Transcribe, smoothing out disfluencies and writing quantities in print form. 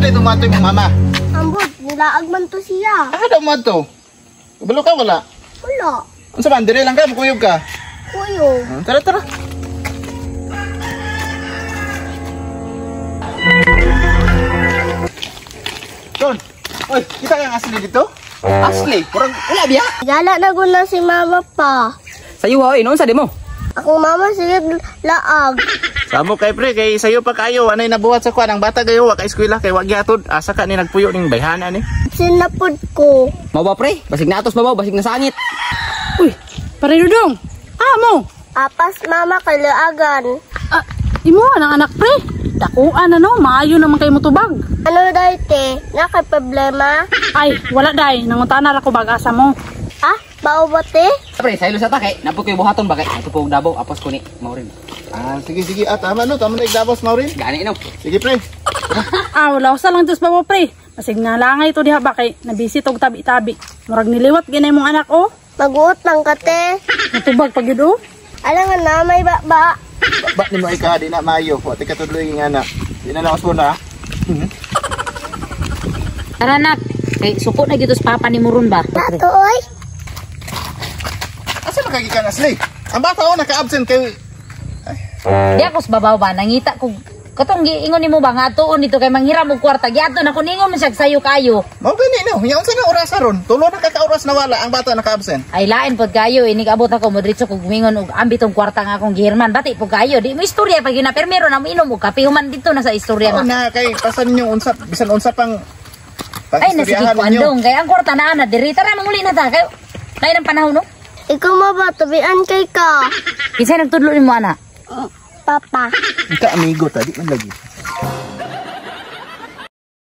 dito mo ato imong mama? Ambot, nilaag man to siya. Ah, daw mo ato. Kabalo ka wala? Wala. Unsa man dire lang ka, mukuyog ka. Kuyog. Tara, tara. Don, oy, kita kang asli dito? Asli, kurang wala biya. Gala na guna si mama pa. Sayo oy, noon sa di mo. Akong mama sige laag. Samo kay pre, kay sayo pa kayo, anay nabuhat sa kuan ang bata gayo wa ka eskwela kay wa gihatod. Asa ka ni nagpuyo ning bayhana ni? Sinapod ko. Mao ba pre? Basig natos babaw, basig nasangit. Uy, pare Dudong. Ah, mo. Apas mama kay laagan. Ah, imo ang anak pre. Dakuan na no, maayo naman kay mutubag. Ano dahil te? Na kay problema? Ay, wala day, nangutana ra ko bag-asa mo. Ah, bao ba te? Pre, saylo sa ta kay napod koy buhaton ba kay ato pog Davao apos ko ni Maurin. Ah, sige sige, ah, tama no, tama na igdabos Maureen. Gani no. Sige pre. Ah, wala usa lang tos bawo pre. Basig na langay to diha ba kay nabisi tog tabi-tabi. Murag niliwat ginay mong anak oh. Maguot lang ka te. Natubag pag yun oh. Alam nga na may baba. Ba ni mo ika di na maayo, wa ti katudloy nga anak. Di na laos mo na. Tara nak, kay suko na gyud sa papa ni Muron ba? Nato oy. Asa man kay gikan asli? Ang bata oh naka-absent kay Di ako sa babaw ba nangita ko katong giingon nimo ba nga atuon dito kay manghiram og kwarta giadto na kun ingon man siya sayo kayo. Mao gani no, nya unsa na oras ron? Tulo na ka ka oras nawala ang bata naka-absent. Ay lain pod kayo inig abot ako mo diretso kog mingon og ambitong kwarta nga akong gihirman bati pod kayo di mo istorya pag gina permero na mo inom og kape human dito na sa istorya Oo nga. na kay pasan ninyo unsa bisan unsa pang Ay na sige pag-istoryahan ko ninyo. andong kay ang kwarta na ana diri tara manguli na ta kay lain ang panahon no. Ikaw ma ba tabian kay ka? Kinsay nagtudlo nimo ana? Papa. Ika amigo ta di man lagi.